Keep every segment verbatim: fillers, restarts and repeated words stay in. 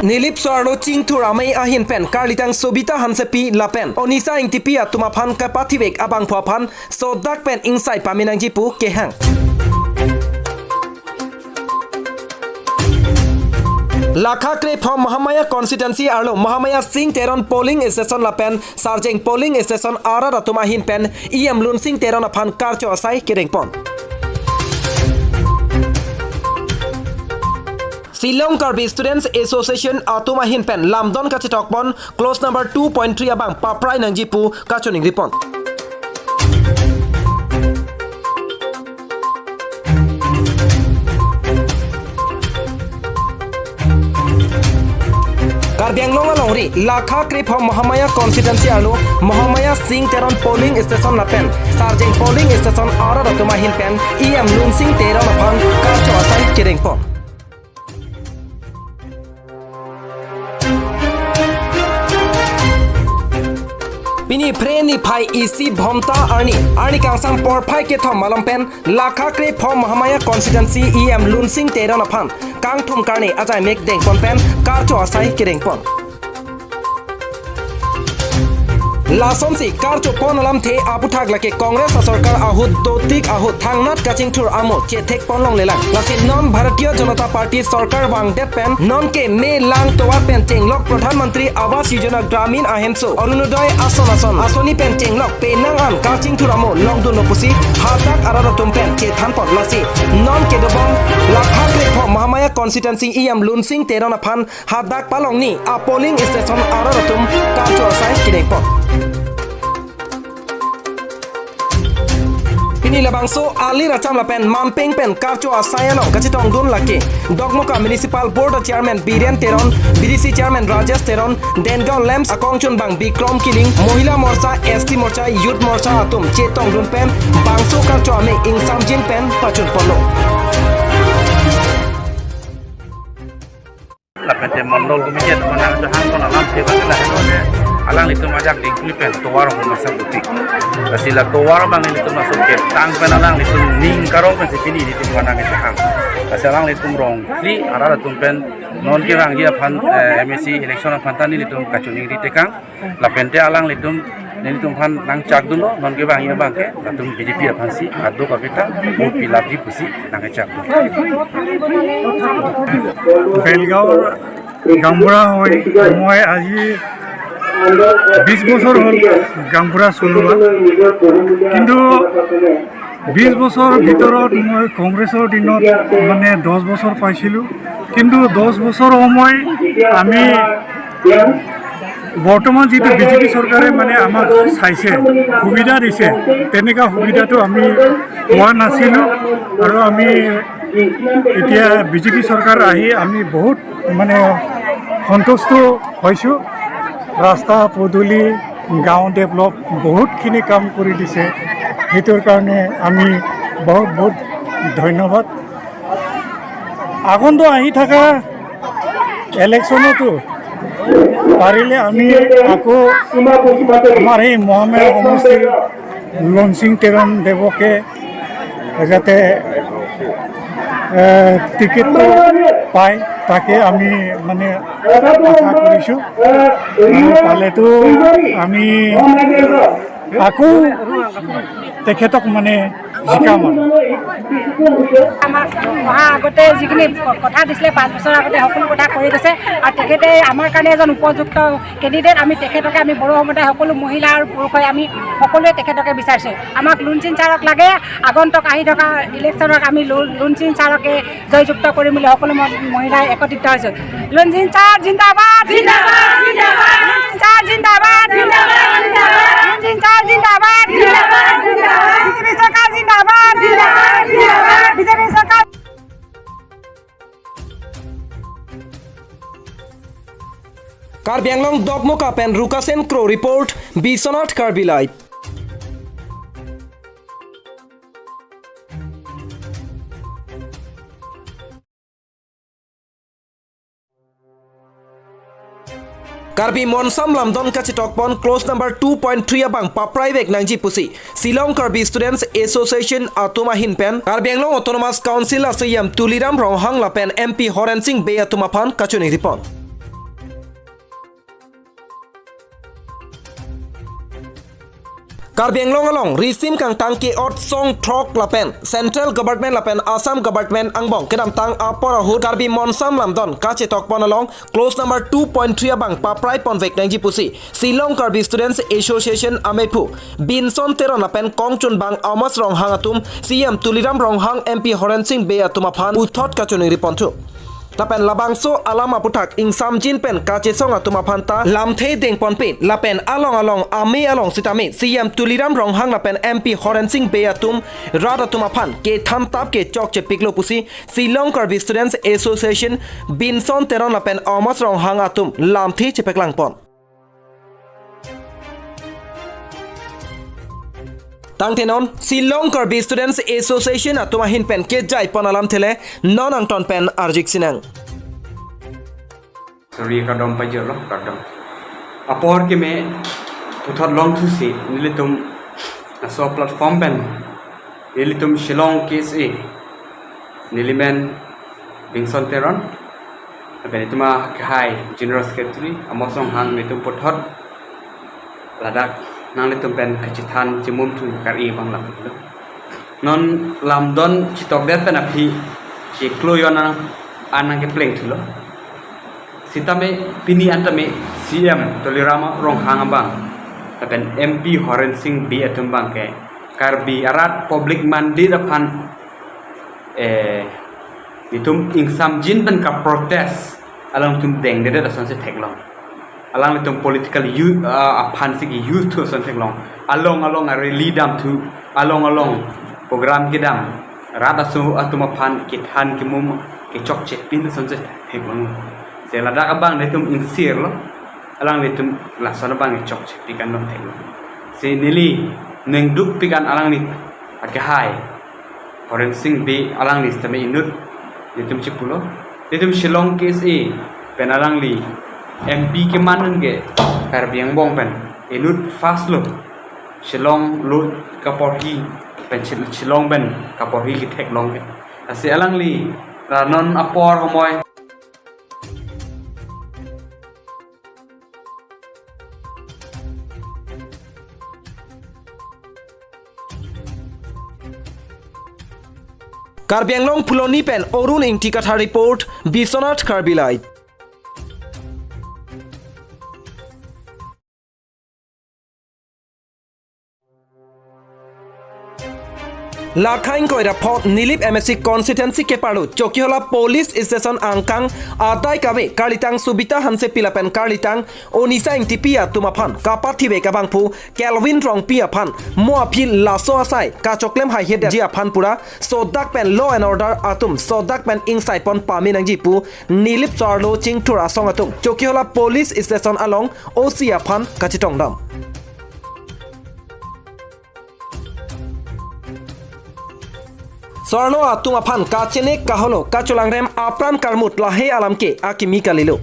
Nilip so-arlo chingthur amei ahin pen karlitang Sobita Hansepi lapen Onisa Ingtipi atum aphan kapathivek abangphu aphan sodak pen ingsai pame nangji pu kehang. Lakha krephom Mahamaya constituency arlo Mahamaya Singh Teron polling station lapen Sarjeng polling station arat atum ahin pen E M Lunsing Teron aphan karcho asai kedengpon. Shillong Karbi Students Association atum ahin pen lamdon kachetokpon clause number two point three abang paprai nangji pu kachoningripon. Karbi Anglong alongri Lakha krephom Mahamaya constituency arlo Mahamaya Singh Teron polling station lapen Sarjeng polling station arat atum ahin pen E M Lunsing Teron aphan karcho asai kedengpon. Pini Phre niphai isi Bhomta arni, arni kangsam porphai kethom malom pen Lakha krephom Mahamaya constituency E M Lunsing Teron aphan kangthum karne ajaimek dengpon pen karcho asai kedengpon. Lasonsi karchopon alamthe aputhak lake Congress asorkar ahut dotik ahut thangnat kachingthur amo chethekpon longlelang. Lasi non Bharatiya Janata Party sorkar vangdet pen nonke me lang tovar pen chenglok Pradhan Mantri Awas Yojana Gramin ahenso Orunodoi ason ason asoni pen chenglok penang an kachingthur amo longdunlo pusi hadak arat atum pen chethanpon. Lasi nonke dobom Lakha krephom Mahamaya constituency E M Lunsing Teron aphan hadak palongni a polling station arat atum karcho asai kedengpon. Pini labangso alir acham lapen manpeng pen karcho asai along kachetongdun lake Dokmoka Municipal Board Chairman Biren Teron, B D C Chairman Rajesh Teron, Dengaon LAMPS akongchunbang Bikrom Killing, Mohila Morcha, S T Morcha, Youth Morcha atum chetongdun pen bangso karcho amei ingsamjin pen pachunponlo. Lapen te mondol committee atum nangchehangpon alamthe abang ke lahenlo, alanglitum ajak dingkli pen tovar ahormu masa putik. Lasi la tovar abang ilitum laso ketang pen alanglitum ning karong pensi pini ilitum nangkechehang. Lasi alanglitum rong phli arat atum pen nonke vangji aphan, eh, M A C election aphan ta nelitum kachiningri tekang. Lapen te alanglitum nelitum aphan nangchakdunlo, nonke vangji abang ke latum B J P aphansi kadokave ta vote pilapji pusi nangkechakdun. বেলগাঁৱৰ গাঁওবুঢ়া হয়। মই আজি বিশ বছৰ হ'ল গাঁওবুঢ়া চলোৱা, কিন্তু বিশ বছৰ ভিতৰত মই কংগ্ৰেছৰ দিনত মানে দহ বছৰ পাইছিলোঁ, কিন্তু দহ বছৰ সময় আমি বৰ্তমান যিটো বিজেপি চৰকাৰে মানে আমাক চাইছে, সুবিধা দিছে, তেনেকুৱা সুবিধাটো আমি পোৱা নাছিলোঁ। আৰু আমি এতিয়া বিজেপি চৰকাৰ আহি আমি বহুত মানে সন্তুষ্ট হৈছোঁ। ৰাস্তা পদূলি, গাঁও ডেভেলপ বহুতখিনি কাম কৰি দিছে, সেইটোৰ কাৰণে আমি বহুত বহুত ধন্যবাদ। আগন্তুক আহি থকা ইলেকশ্যনতো পাৰিলে আমি আকৌ আমাৰ এই মহামায়া সমষ্টিৰ লুনচিং তেৰণ দেৱকে যাতে, এ, টিকেটটো পায়, তাকে আমি মানে আশা কৰিছোঁ। আৰু পালেতো আমি আকৌ তেখেতক মানে জিকাম আৰু। আমাক অহা আগতে যিখিনি ক-, কথা দিছিলে, পাঁচ বছৰ আগতে সকলো কথা কৈ গৈছে। আৰু তেখেতে আমাৰ কাৰণে এজন উপযুক্ত কেণ্ডিডেট। আমি তেখেতকে, আমি বড়ো সমুদায় সকলো মহিলা আৰু পুৰুষে আমি সকলোৱে তেখেতকে বিচাৰিছোঁ। আমাক লুনচিন ছাৰক লাগে। আগন্তুক আহি থকা ইলেকশ্যনত আমি লু-, লুনচিন ছাৰকে জয়যুক্ত কৰিম বুলি সকলো ম-, মহিলাই একত্ৰিত হৈছোঁ। লুনচিন ছাৰ জিন্দাবাদ, জিন্দাবাদ, জিন্দাবাদ। লুনচিন ছাৰ জিন্দাবাদ, জিন্দাবাদ, জিন্দাবাদ। লুনচিন ছাৰ জিন্দাবাদ, জিন্দাবাদ, জিন্দাবাদ। বিজেপি চৰকাৰ জিন্দাবাদ, জিন্দাবাদ, জিন্দাবাদ। বিজেপি চৰকাৰ। Karbi Anglong Dokmoka pen Rukasen Kro report, Biswanath Karbi Live. Karbi Monsam lamdon kachetokpon clause number two point three abang papraivek nangji pusi Shillong Karbi Students Association atum ahin pen Karbi Anglong Autonomous Council a-C E M Tuliram Ronghang lapen M P Horen Sing Bey atum aphan kachiningripon. Karbi Anglong along risim kangtang ke-ot song throk lapen Central Government lapen Assam Government angbong kedamtang apor ahut Karbi Monsam Lamdon kachetokpon along clause number two point three abang papraipon vek nangji pusi Shillong Karbi Students Association amephu Binson Teron lapen kongchunbang Amos Ronghang atum C M Tuliram Ronghang, M P Horen Sing Bey atum aphan puthot kachiningri ponthu. Lapen labangso alam aputhak ingsamjin pen kachesong atum aphan ta lamthe dengponpe lapen along along ame along sitame C M Tuliram Ronghang lapen M P Horen Sing Bey atum rat atum aphan kethan tap ke chokchepiklo pusi Shillong Karbi Students Association Binson Teron lapen Amos Ronghang atum lamthe chepaklangpon. Tangte non Shillong Karbi Students Association atum ahin pen kejaipon alamthe le non angton pen arjik sinang. Sorry, kardom pajirlo, kardom. Apor keme puthot longthusi nelitum laso platform pen nelitum Shillong K S A, nelimen Binson Teron, lapen itum akehai General Secretary Amos Ronghang, nelitum puthot ladak nanglitum pen kachethan chimum thu kar-i abang lapulo. Non Lamdon chetokdet pen aphi chiklo jon an nangkepleng thulo. Sitame pini an tame C M Tuliram Ronghang abang lapen M P Horen Sing Bey atum abang ke Karbi arat public mandate aphan, eh, itum ingsamjin pen kaprotest alangtum dengdedet ason si theklong. Alanglitum political use, ah, aphan si ke-use thu ason theklong. Along along a-rally damthu, along along program kedam, rat aso atum aphan kethan kemum kechokchepin ason si theklong. Si ladak abang nelitum ingsirlo, alanglitum lason abang kechokchepik an long theklong. Si neli ningdukpik an alangli akehai Horen Sing Bey alangli sitame inut nelitum chipulo. Nelitum Shillong K S A pen alangli M P keman un ke Karbi angbong pen inut first lo. Shillong lo kaporhi pen Shil-, Shillong pen kaporhi ketheklong ke. Lasi alangli ra non apor homoi Karbi Anglong Phuloni pen Arun Ingti Kathar report, Biswanath Karbi Live. Lakhain koira phot Nilip M A C constituency keparlo Chokihola police station angkang adai kave karlitang Subita Hansepi lapen karlitang Onisa Ingtipi atum aphan kapathivek abangphu Kelvin Rongpi aphan mo aphi laso asai kachoklem haihedetji aphan pura sodak pen law and order atum sodak pen ingsaipon pame nangji pu Nilip so-arlo chingthur asong atum Chokihola police station along O C aphan kachetongdam. So-arlo atum aphan kachenek kaholo kacholangrem apran karmut lahei alam ke akimi kalilo.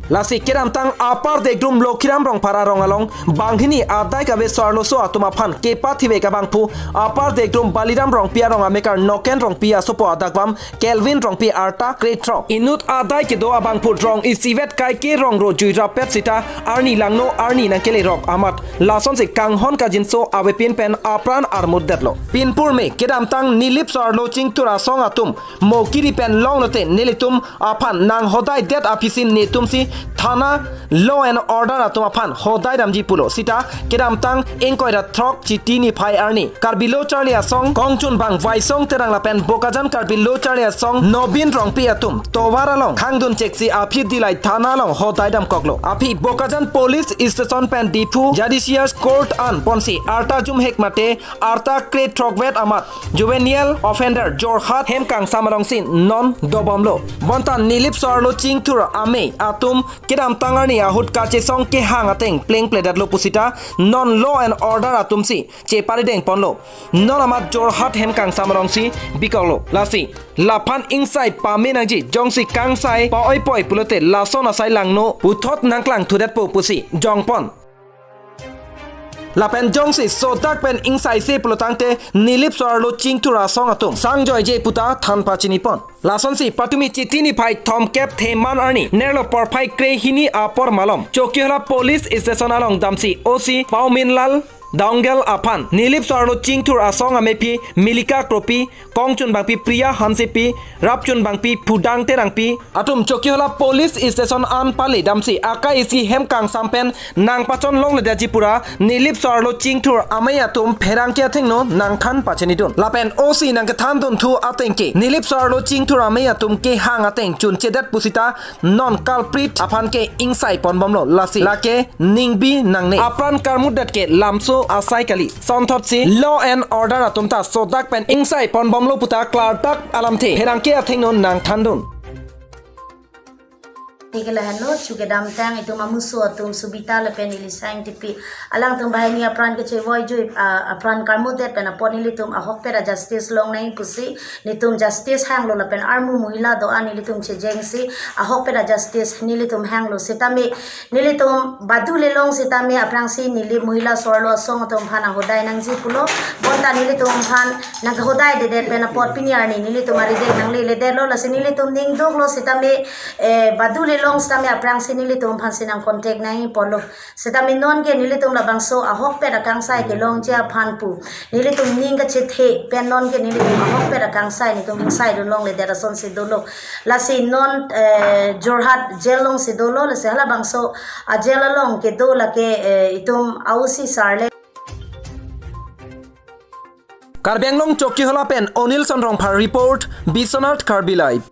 Lasi kedamtang Upper Degrum Lokhiram Rongphar arong along banghini adai kave so-arloso atum aphan kepathivek abangphu Upper Degrum Baliram Rongpi arong amekar Noken Rongpi asopo adakvam Kelvin Rongpi arta krethrok inut adai kedo abangphu rong isivet kaike rongro juirapet sita arni langno arni nangkelerok amat lasonsi kanghon kajinso avepin pen apran armutdetlo. Pinpur me kedamtang Nilip so-arlo chingthur asong atum mo kiri pen longlote nelitum aphan nanghodaidet aphisi netumsi thana law and order atum aphan hodaidamji pulo sita kedamtang ingkoi ra throk Chiti niphai arni Karbi Lo Charli Asong kongchunbang Vaisong Terang lapen Bokajan Karbi Lo Charli Asong Nobin Rongpi atum tovar along khangdun cheksi aphi Dillai thana along hodaidamkoklo. Aphi Bokajan police station pen Diphu Judicial Court an ponsi arta jumhek mate arta krethrokvet amat juvenile offender Jorhat hem kangsam alongsi non dobomlo. Bonta Nilip so-arlo chingthur amei atum kedamtang arni ahut kachesong kehang ateng plengpledetlo pusita non law and order atumsi cheparidengponlo. Non amat Jorhat hem kangsam alongsi bikoklo. Lasi laphan ingsai pame nangji, jongsi kangsai pa-oipoi pulote lason asai langno puthot nangklangthudetpo pusi jongpon. Lapen jongsi sodak pen ingsaise pulotangte Nilip so-arlo chingthur asong atum sangjoije puta than pachinipon. Lasonsi patumi Chiti niphai thomkep theman arni nerlo porphai krehini apor malom Chokihola police station along damsi O C Pauminlal Daunggel aphan Nilip So-arlo Chingthur asong amephi Milika Kropi, kongchunbangpi Priya Hansepi, rapchunbangpi Phudang Terangpi atum Chokihola police station an pale damsi akai isi hem kangsam pen nangpachon longledetji pura Nilip So-arlo Chingthur amei atum pherangke athengno nangthan pachinidun. Lapen O C nangkethandunthu ateng ke Nilip So-arlo Chingthur amei atum kehang ateng chunchedet pusita non culprit aphan ke ingsai ponbomlo, lasi lake ningbi nangne. Apran karmutdet ke lamso asai kali. Sonthotsi law and order atum ta sodak pen ingsai ponbomlo puta klardak alamthe pherangke athengno nangthandun. Nike lahenlo, chu kedamtang itum amuso atum Subita lapen Elisa Engtipi, alangtum banghini apran kechevoi jui, ah, apran karmutdet pen apot nelitum ahokpet a justice long nangji pusi nelitum justice hanglo lapen armu mohila do-an nelitum chejengsi ahokpet a justice nelitum hanglo. Sitame nelitum badu le long sitame aphrangsi Nilip Mohila So-arlo asong atum aphan ahodai nangji pulo. Bonta nelitum aphan nanghodaidedet pen apot pini arni nelitum arideng nangleledetlo, lasi nelitum ning duklo sitame, eh, badu le long sitame aphrangsi nelitum aphansi nang contact nangji pulo. Sitame nonke nelitum labangso ahokpet akangsai kelongji aphan pu nelitum ning kachethe pen nonke nelitum ahokpet akangsai nelitum ingsaidun longledet asonsi dolo. Lasi non, eh, Jorhat jail alongsi dolo, lasi halabangso a jail along kedo lake, eh, itum A O C sir le. Karbi Anglong Chokihola pen Onil Sonrongphar report, Biswanath Karbi Live.